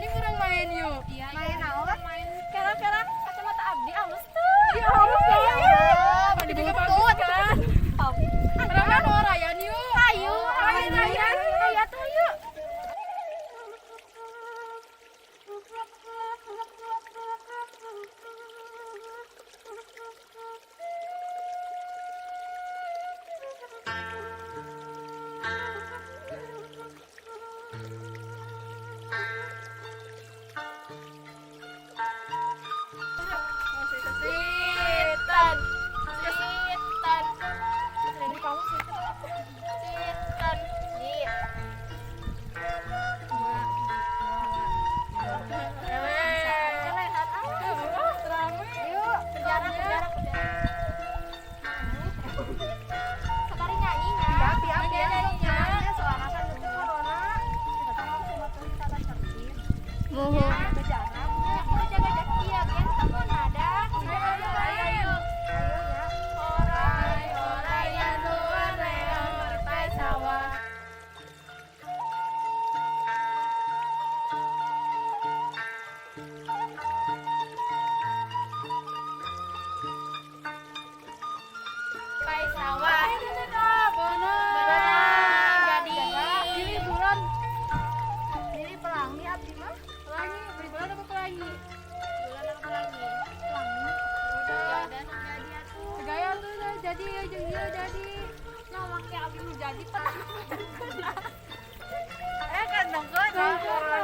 Ini kurang main yuk. Iya, Main naon? Main kera-kera kacamata abdi alus tuh. Iya, alus tuh. Iya, Mandi juga bagus kan. Rame horayan yuk. Ayo, Ayo, ayo. Ayo tuh yuk. Sitan. Sitan. Jadi kamu sitan. Sitan. Iya. Elehan. Rame. Yuk, Berjarak, berjarak, berjarak. Sabari nyanyinya. api api Nyanyi, nyanyinya. ya, soalnya kan itu corona. Kita tuh harus mematuhi tata tertib. Muhun. Jaga jarak. Ya, kudu jaga jarak. Iya, kan temen ada. Ayo, ayo, ayo. Ayo ya. Orai, orayan, luar leang, partai sawah. Pai sawah. Benar. Jadi. Ini bulan Jadi pelangi abdi mah. pelangi, beri bulan apa pelangi? Bulan apa lagi? Pelangi. Udah. Ya udah jadi atuh. Gaya tuh udah jadi ya, jeung ieu jadi. Nah, make abdi nu jadi pernah. Eh kan dongkeun.